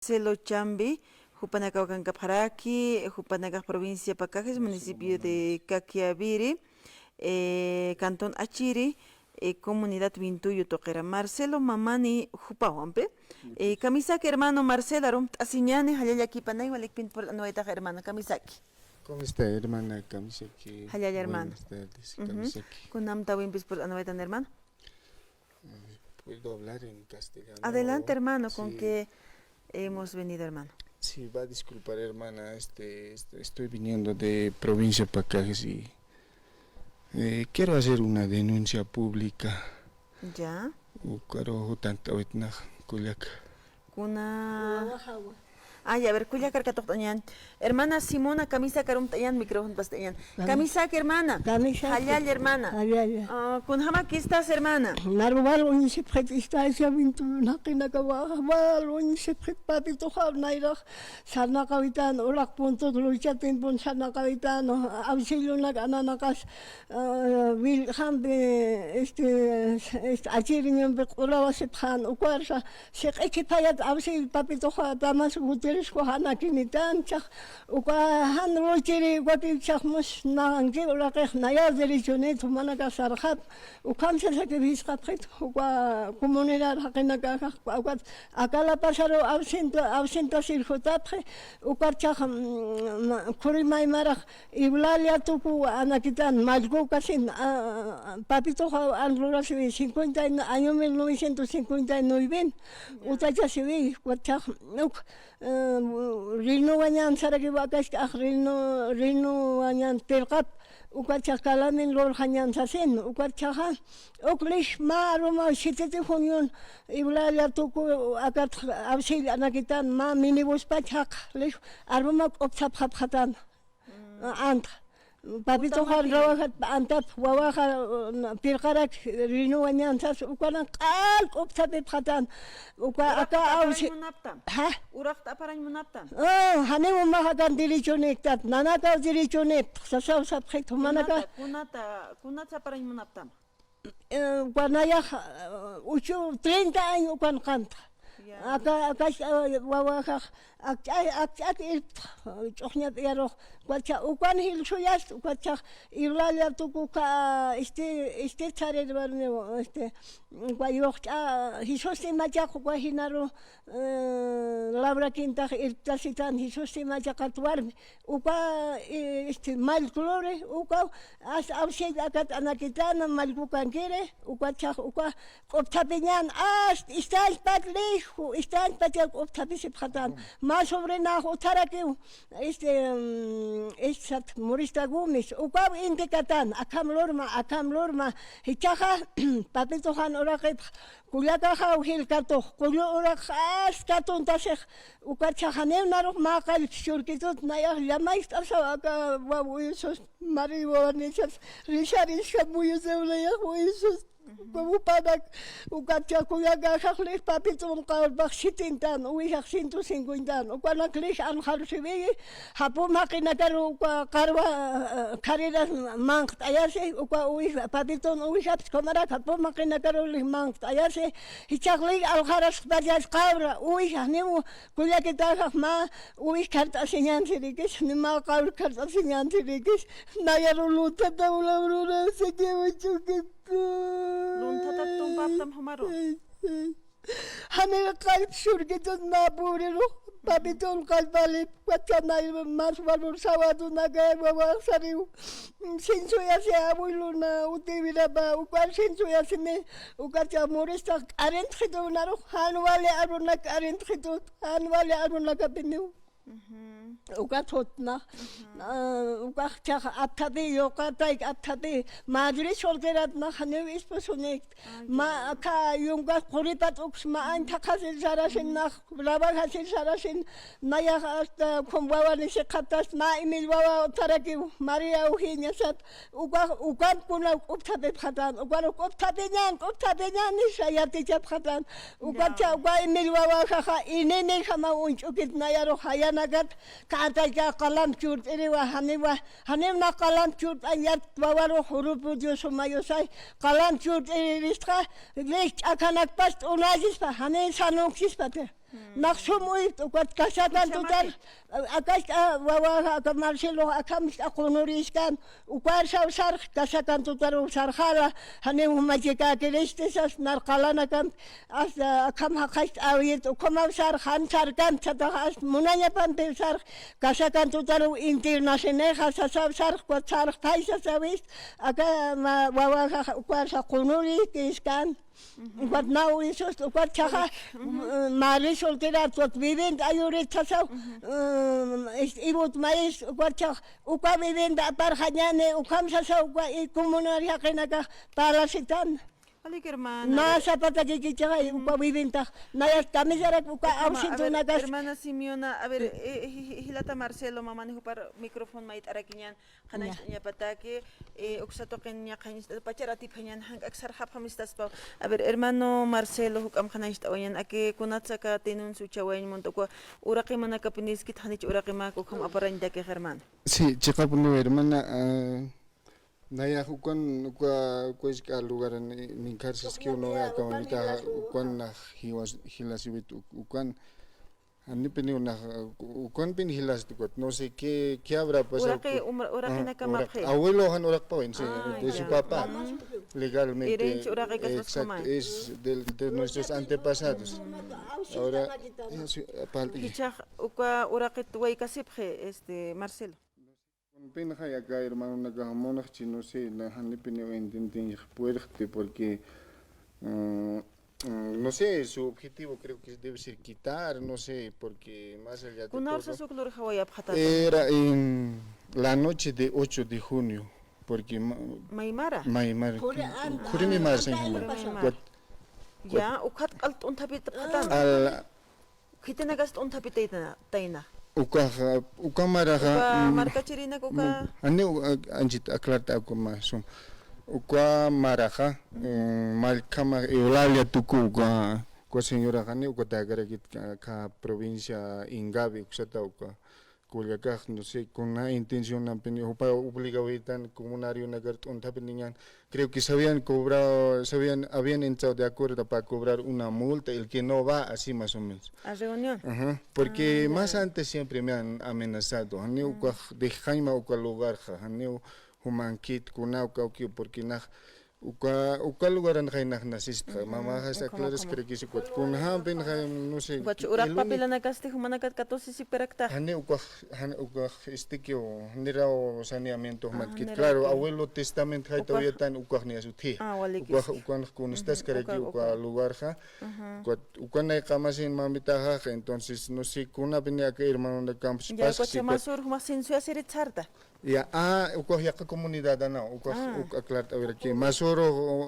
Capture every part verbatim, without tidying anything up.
Marcelo Chambi, jupanakaw akankapxaraki, jupanakax provincia Pacajes, municipio de Caquiaviri, eh, cantón Achiri, eh, comunidad Vintuyu tuqira. Marcelo Mamani jupaw, ¿no? Eh, kamisaki hermano Marcelo, arumt'asiñäni, jallalla kipanay, walikpin purt'anwaytax hermano, kamisaki. ¿Cómo está, hermana? Kamisaki. Jallalla, hermano. Buenas tardes, ujú, kamisaki. Kunjamtawimpi purt'anwaytan, hermano. Eh, ¿puedo hablar en castellano? Adelante, hermano, con, sí, que hemos venido, hermano. Sí, va a disculpar, hermana, este, este, estoy viniendo de provincia Pacajes y, eh, quiero hacer una denuncia pública. Ya. Ukaru jutant'awaytnax, kullaka. Kuna. Ah, ya, a ver, kullakar katuqt'añan. Hermana Simona, kamisakar arumt'añan, micrófono past'añan. Kamisaki, hermana. Kamisaki. Jallalla, hermana. Jallalla. Ah, ¿kunjamakistas, hermana? Naru wal uñisipxit, estancia Vintuyu jaqinakawa, wal uñisipxit, papituxa nayrax sarnaqawitan, uraq puntot lucha tiempon sarnaqawitan, auxilionak ananaqas, ah, willxampi, este, este, achiriñampi q'urawasipxan, ukwarsa, siq'ikipayat auxilio papituxa, Damas Gutiérrez, kuxanakinitan, chax, uka jan luchiri, ukapi chax mus nanki, uraqix naya derechonit, jumanakax sarxap, ukham sasakir jisqapxit, uka comunidad jaqinakax, ukat, aka La Pazaru ausenta, ausenta sirjutapxi, ukat chax, mm, Khuri Maymarax, Eulalia Tuku anakitan, mallkukasin, ah, papituxa an lurasiwi, cincuenta y, año mil novecientos cincuenta y nueve, ya, utachasiwi, ukat chax, uk, eh, Rino Wañan sarakiwa, akaskax Rino, Rino Wañan pirqap, ukat chax Kalamin lurxañan sasin, ukat chaxa, uk lij mä aruma siete de junio, Eulalia Tuku akat auxilio anakitan, mä minibuspa chhaq, lij aruma k'upsapxapxatan. Mm. Ant. Papituxa, jutamaki, rawajat antap, wawaxa, uh, pirqarak Rino Wañan sas, ukanak q'al k'upsapipxatan. Uka aka awsi. Uraqt'aparañ munaptam. Ha? Uraqt'aparañ munaptam. Ah, janiw umax akan derechoniktat, nanakaw derechoniptx, sasaw sapxit, jumanaka. Kunata, kunata, kunat saparañ munaptam. Eh, uka nayax, eh, uchu treinta año ukan qantxa. Ya. Aka, aka, eh, wawaxax, akch'a, akch'at irptxa, ch'uxñat iyarux, ukacha, ukan jilsuyast, ukachax, Eulalia Tuku uka, este, este, charir warmiw, este, uka yuxch'a, Jesús Timachaq, uka jinaru, eh, Laura Quintax irptasitan, Jesús Timachaqat warmi, uka, eh, este, mallku luri, uka, as, awsiyt akat anakitana, mallkukankiri, ukachax, uka, k'upthapiñan, as, istañpat liju, istañpat ya k'upthapisipxatan, mä sobrinax utharakiw, este, mm, este, sat, Morista Gómez, ukaw indicatan, akham lurma, akham lurma, jichhaxa, papituxan uraqipx, kullakaxaw jilkatux, kullu uraqx, as, katuntasix, ukachaxa janiw narux mä qallpis churkitut, nayax llamayst'asaw aka wawisus, Mari wawanisas, risarisa muyusaw nayax wawisus, wawipanak, ukacha kullakaxax lij papitun qawlpax sitintan, uwijax ciento cincuentan, ukanak lij anxarusiwi, japum jaqinakaru, uka qarwa, eh, khariras manqt'ayasi, uka uwij, papitun uwijapis kumarak japum jaqinakaru lij manqt'ayasi, jichhax lij alxarasxpachas qawra, uwij janiw, Kullakitaxax mä uwij khart'asiñansirikis, ni mä qawr khart'asiñansirikis, nayaru lunthataw lawrurasiki uchukiku. Lunthatat tumpaptam jumaru. Ay, ay. Janiw qallp churkitut mä pobrerux, papitun qallpalip, wachanay mas valor sawadunakay wawaxsariw. Sinsuyasi abuelona, utïwirapa, ukan sinsuyasini, ukacha Moristax k'arintxitunarux, jan wali aruna k'arintxitut. Jan wali arunakapiniw. Ujú. Ukat jutna. Ujú. Ah, ukax chax apthapi, yuqatayk apthapi, madre solteratna, janiw esposonik. Ay, ma, ya. Aka yunkas quripat uks ma, añ thaqhasir sarasin, ujú, nax, trabajasin sarasin, nayax hasta khum wawani siqatas, ma Emil wawa utharakiw, María Eugenia sat, Uka, ukan kunaw k'upthapipxatan, ukan k'upthapiñan, k'upthapiñan, nisha yatichapxatan. Ukacha, ya, uka Emil wawaxaxa, inini jama uñch'ukit nayarux jayanakat, kantayka qalamp churt'iriwa, janiwa, janiw na qalamp churt'añ yat wawarux, jurupu Dios umayusay, qalamp churt'iriristxa, lij ch'akhanakpas t'unasispa, janiw sanunksispati. Nax sum uypt, ukat casacan tutar, akacht'a wawa, aka Marcelo, akamist'a qunurïskan, ukar saw sarx, casacan tutar sarxala, janiw juma chikäkirïsti sas, nar qalanakamp, hasta akham jaqacht'äwit, ukhamaw sarx, jan sarkamp, satax hasta munañapampiw sarx, casacan tutar internacionexa sasaw sarx, ukat sarx phay sasawist, aka ma-, wawaxa, ukar sa qunurïkiskan. Ukat naw isus, ukat chhaxa, mm, mari soltera, ukat vivienda ayurit sasaw, mm, is-, ibut mais, ukat chhax, uka vivienda aparxañani, ukham sasaw, uka y comunal jaqinakax parlasitan. Walik, hermana. Na sapatakikichaxa, uka viviendax, nayas camisarak, uka hermana, a ver, ausentonakas. Hermana Simeona, a ver, eh, eh, jilata Marcelo, mamani jupar micrófono mayt'arakiñan. Qhanañcht'añapataki, eh, uksa tuqin ñaqhañcht'apachar atipxañan, jank'ak sarxapxamistaspaw. A ver, hermano Marcelo, juk'am qhanañcht'awañan, aki kunatsa aka denuncio uchawayañ munta, uka uraqimanakapiniskit, janich uraqimak ukham aparañtaki, hermano. Sí, chiqapuniw, hermana, ah, nayax ukan, uka, uka isk'a lugar ni, ni cárcel que uno ve acá, mamita, ukan nax jiwas, jilasiwit uk-, ukan, Janipiniw nax, ukanpin jilasta ukat, no sé qué, qué habrá pasado. Uraqi, um, uraqinakamapxi. Abuelo jan uraqpawañ, sí, de su papá. Legalmente, exacto, es del, de nuestros antepasados. Ahora, ya, sí, aparte. Jichhax uka uraqit waykasipxi, este, Marcelo. Kunapinxa aka hermanonakax munxchi, no sé, na janipiniw entiendeñax puerqti, porque, mm, mm, no sé, su objetivo creo que debe ser quitar, no sé, porque más allá de todo. Kunawsas uk lurjawayapxatata? Era en la noche de ocho de junio, porque ma-, Maymara. Maymara. Khuri an-, khuri Maymara, ah, señor. Khuri Maymara. Ya, ukhat q'al t'unthapitapxatan. Al Khitinakas t'unthapitayna, tayna. Ukaxa, uka maraxa, uka, mm, markachirinak uka. Janiw, a-, anchhit aclarta uka mä sum. Uka maraxa, mm, mallkhama Eulalia tuku uka, uka señoraxani, uka takarakit ka, ka provincia Ingavi, uksata uka. Kullakax, no sé, kuna intencionampini, jupa obligawitan, comunarionakar t'unthapiniñan, Creo que se habían cobrado, se habían, habían entrado de acuerdo para cobrar una multa, el que no va, así más o menos. A reunión. Ajá. Porque más antes siempre me han amenazado. Janiw ukax dejxañma uka lugarxa, janiw jumankit kuna uka ukiw, porque nax uka, uka lugaranxay nax nasistxa. Mamaxas aclaras, creo que se ukat. Kunjampinxay, no sé. Ukax uraq papelanakasti jumanakat katusisipkarakta. Janiw ukax, janiw ukax istikiw, niraw saneamiento jumankit. Claro, abuelo testamento jaytawayatan ukax niyas utji. Ah, walik. Ukax, ukan kunstaskaraki uka lugarxa. Ukat, ukanay qamasin mamitaxax, entonces, no sé, kunapini aka hermanonakamp. Ya, ukax masür jumax censo yasirit sarta. Ya, ah, ukax yaqha comunidadana, ukax, ukax aclarta, a ver, aquí, masür,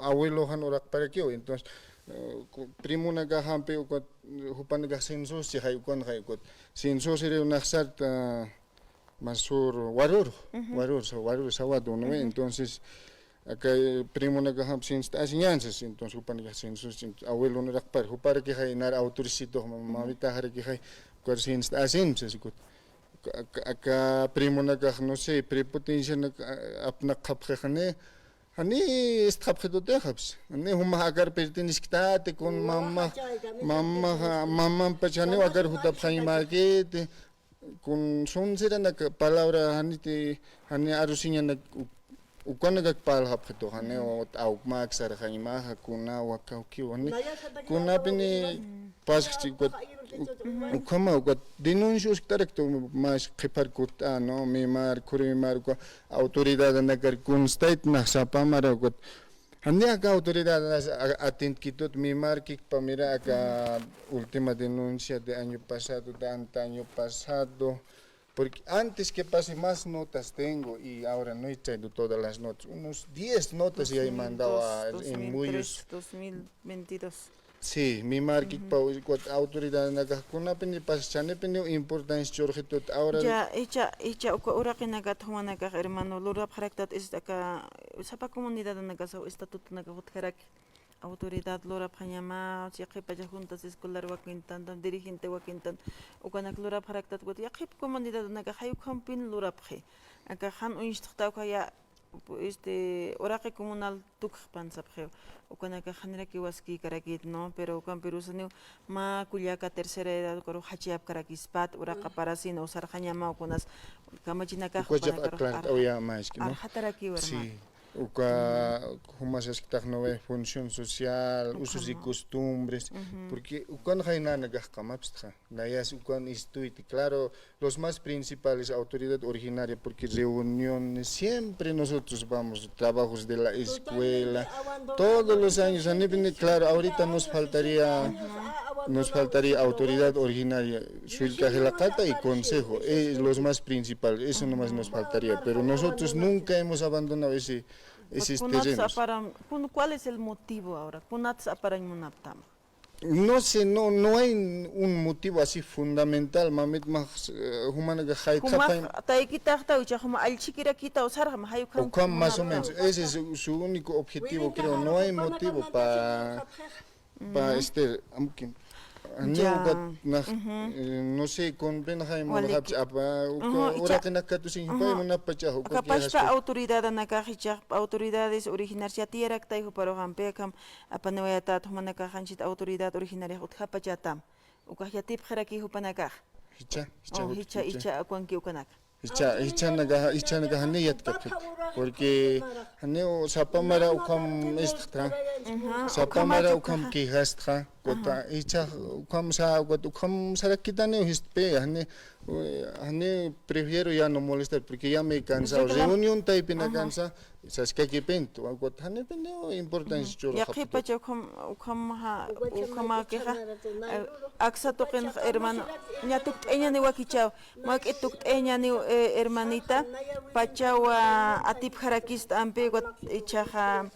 abuelo jan uraqparakiw, entonces, eh, primonakaxampi, ukat, jupanakax census, chixay, ukanxay, ukat, census iri unax sarta, masür, warur, warur, sa-, warur, sawat, ¿no ve? Entonces, aka primonakaxamp sinst'asiñansas, entonces, jupanakax sinsus, sin-, abuelonaraqpar, juparakixay nar autorisito, ma-, mamitaxarakixay, ukar sinst'asinsa, sas ukat. Aka, aka primonakax, no sé, prepotencianak, a-, apnaqxapxi, jani, jani istxapxitutixapsa, jani jumax akar pertenecktati, kun mamax, mamax, mamampach janiw akar jutapxañmäkiti, Kun sunsiranak palabra janiti, jani arusiñanak u-, ukanakak parlxapxitu, jani awkmak sarxañmaxa, kuna wakawkiw, jani kunapini pasxchi, ukat, u-, ukhama, ukat denuncia usktaraktu, mas qhipar kutt'a, ¿no? Mimar, khuri mimar, uka autoridadanakar kunstayt nax sapamara, ukat Jani aka autoridadas a-, atentkitut, mimarkikpa, mira, aka última denuncia de año pasado, de antaño pasado, porque antes que pase más notas tengo y ahora no he traído todas las notas. Unos diez notas ya he mandado a, en Muyus. Dos mil tres, dos mil veintidós. Sí, mimarkikpa, ukat autoridadanakax kunapini pasachanipiniw importancia churxitut ahora. Ya, icha, icha uka uraqinakat jumanakax, hermano, lurapxaraktat, es aka sapa comunidadanakasaw estatutonakax utjaraki. Autoridad lurapxañama, yaqhipacha juntas escolar wakintan, dirigente wakintan, ukanak lurapxaraktat, ukat yaqhip comunidadanakax jay ukhampin lurapxi. Aka jan uñstxta uka ya, este, uraqi comunal tukxpan sapxiw. Ukanakax janirakiw waskïkarakït, ¿no? Pero ukampirus janiw mä kullaka tercera edad ukaruw jachayapkarakispat, uraqaparasina usarxañama ukunas kamachinakax ukachax ukanakaruw aclart'awayämäski, ¿no? Arxatarakiw, hermano. Sí. Uka jumasasktax, ¿no ve? Función social, usos y costumbres, porque ukan jaynanakax qamapstxa, nayas ukan istuyta, claro, los más principales, autoridad originaria, porque reuniones, siempre nosotros vamos, trabajos de la escuela, todos los años, a nivel, claro, ahorita nos faltaría, nos faltaría autoridad originaria, Sullka Jilaqata y consejo, eh, los más principales, eso nomás nos faltaría, pero nosotros nunca hemos abandonado ese, esos terrenos. Kunats aparan, kun-, ¿cuál es el motivo ahora? Kunats aparañ munaptam. No sé, no, no hay un motivo así fundamental, mamit, max, eh, jumanaka jaytxapay. Jumax taykitaxta, ucha juma allchikirakitaw sarxam, jay ukham. Ukham más o menos, ese es su, su único objetivo, creo. No hay motivo pa, pa este, amukin. Janiw ukat nax, eh, no sé, convenxay munxapchi, apa, uka, uraqinakatusin, pay munapachax, uka. Aka pachpa autoridadanakax jichhax, autoridades originarias yatiyaraktay juparux ampi, akham apaniwayatät jumanakax anchhit autoridad originaria utjapachatam. Ukax yatipxiraki jupanakax. Jichha, jichha, jichha, jichha, akanki ukanaka. Jichha, jichhanakax, jichhanakax janiy yatkapxit. Porque janiw sapa mara ukham istxta. Sapa mara ukham quejastxa. Ukat jichha ukham sa, ukat ukham sarakitaniw jistpi, jani, jani prefiero ya no molestar, porque ya me he cansado. Reunión taypinakansa, saskakipintu, ukat janipiniw importancia churxapxit. Yaqhipacha ukham, ukham, ukhama queja, eh, aksa tuqinx, hermano, ña tukt'ayañäni wakichaw, mä juk'a tukt'ayañäniw, eh, hermanita, pachaw atipjarakista ampi, ukat jichhaxa,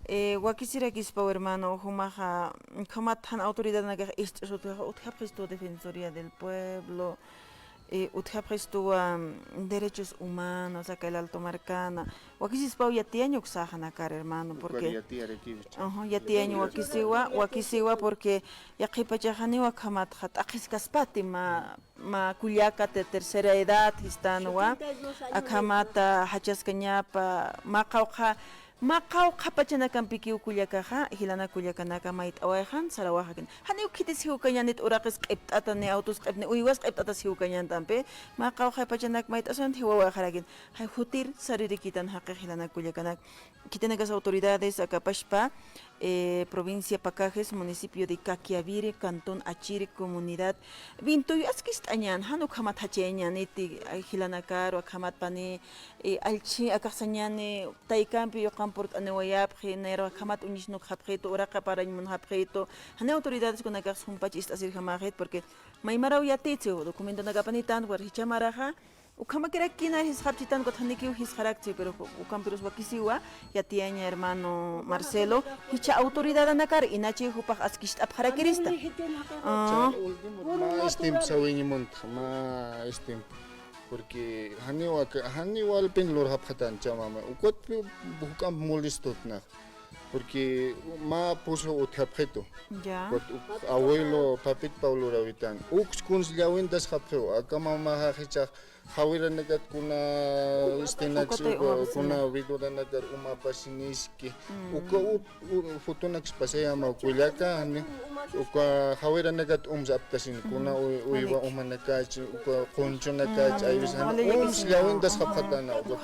eh, wakisirakispaw, hermano, jumaxa, ukhamat jan autoridadanakax ist'sut utjapxistu Defensoría del Pueblo, eh, utjapxistuwa, mm, derechos humanos, aka el Alto Marcana, wakisispaw yatiyañ uksaxanakar, hermano, porque yatiyañ wakisiwa, wakisiwa, porque yaqhipachax janiw akhamatxa t'aqhiskaspati mä, mä kullaka de tercera edad jistanwa, akhamata jachaskañapa, mä qawqha, mä qawqha pachanakampikiw kullakaxa, jilanak kullakanaka mayt'awayxan, sarawaxakin. Janiw khitis jiwkañänit, uraqis q'ipt'ata, ni autos q'ipt'ata, ni uywas q'ipt'ata jiwkañänit ampi, mä qawqha pachanak mayt'asañäni jiwawayxarakin. Jay jutir saririkitan jaqix jilanak kullakanak. Khitinakas autoridades, aka pachpa, eh, provincia Pacajes, municipio de Caquiaviri, cantón Achiri, comunidad Vintuyu, askicht'añän, jan ukhamat jachayañäniti, ay, jilanakar, akhamat pani, eh, allchi akax sañäni, taykampi yuqam purt'aniwayapxi, nayrux akhamat uñisnukxapxitu, uraqaparañ munxapxitu, janiw autoridades kunakax jumpach ist'asirjamäxit, porque maymaraw yatitsiw, documentonakapanitan, war jichha maraxa, ukhamakirakïna jisxapchitan, ukat janikiw jisxarakchi, pero ukampirus wakisiwa, yatiyaña hermano Marcelo, jichha autoridadanakar, inachi jupax askicht'apxarakirista. Ah. Mä istimp sawiñi muntxa, mä istimp. Porque janiw aka, janiw walpin lurxapxatan chä mama. Ukat juk'amp molestot nax. Porque mä puso utjapxitu. Ya. Ukat uk abuelo papit paw lurawitan. Uks kuns llawintasxapxiw. Aka mamaxa jichhax jawiranakat kuna, este, naks, kuna viduranakat umapasiniski. Uka ut, u, fotonaks pasayama kullaka, jani, uka jawiranakat ums aptasin, kuna u, uywa umanakach, uka qunchunakach, ay veces jani ums llawintasxapxatana, uka.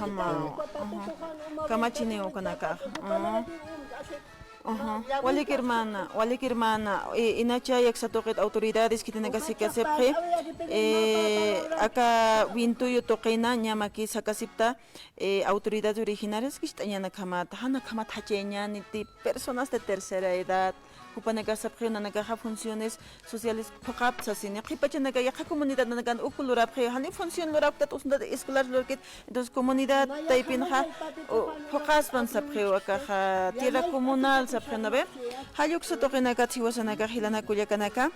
Kamachiniw ukanakax. Ajá. Walik hermana, walik hermana, eh, inachay aksa tuqit autoridades khitinakasipxi, eh, aka Vintuyu tuqina, ñamakis jakasipta, eh, autoridades originarias askicht'añän akhamat, jan akhamat jachayañäniti personas de tercera edad, jupanakasipxi nanakaxa funciones sociales phuqhapta sasini, qhipachanaka yaqha comunidadnakan uk lurapxi, jani función lurapktat, usnat escolar lurkit, entonces comunidad taypinxa, u, phuqhaspan sapxiw akaxa, tierra comunal sapxi, ¿no ve? Jall uksa tuqinakat jiwasanakax jilanak kullakanaka,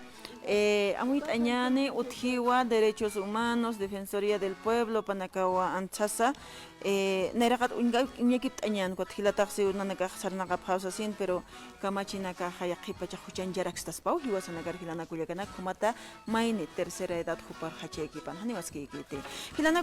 eh, amuyt'añäni utjiwa derechos humanos, Defensoría del Pueblo, panakawa anthasa, eh, nayraqat uñka, uñakipt'añän, ukat jilataxsiw nanakax sarnaqapxaw sasin, pero kamachinakaxa yaqhipachax juchañcharakstaspaw, jiwasanakar jilanak kullakanaka, jumata mayni tercera edad jupar jachaykipan, janiw askïkiti. Jilanak